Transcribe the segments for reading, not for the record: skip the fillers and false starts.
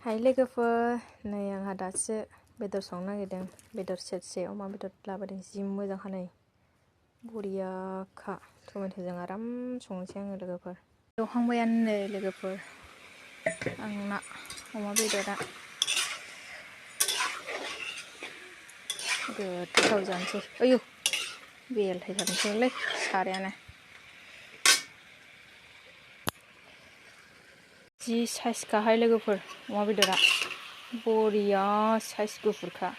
हाय लोगोफोर, नै आंहा दासो बेदर संनो नागिरदों। बेदर सेरसे अमा बेदर लाबोदों, जि मोजांखा नै बरियाखा। टमेट'जों आराम संनोसै आङो लोगोफोर। एवखांबायानो नै लोगोफोर आंना अमा बेदरा। गोथाव जानोसै। आयौ बेलथायथारनोसैलै सारायानो। जि साइजखाहाय लोगोफोर अमा बेदरा, बरिया साइज गुफुरखा।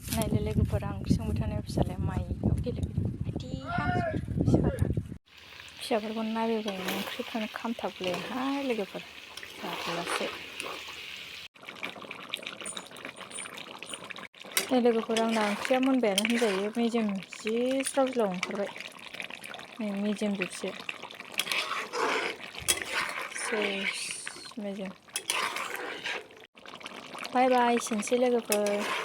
नायलाय लोगोफोर, आं ओंख्रि संबाय थानायाव फिसालाया माइयाव गेलेफैदों। फिसाफोरखौ नायबायबायनो ओंख्रिफ्रानो खामथाबलायहाय लोगोफोर, जारलासो। नै लोगोफोर, आंना ओंख्रिया मोनबायानो होनजायो। मेजेम जि ज्राव ज्राव ओंखारबाय। नै मेजेमजोबसो, सेस मेजेम। बाय बाय, एसेनोसै लोगोफोर।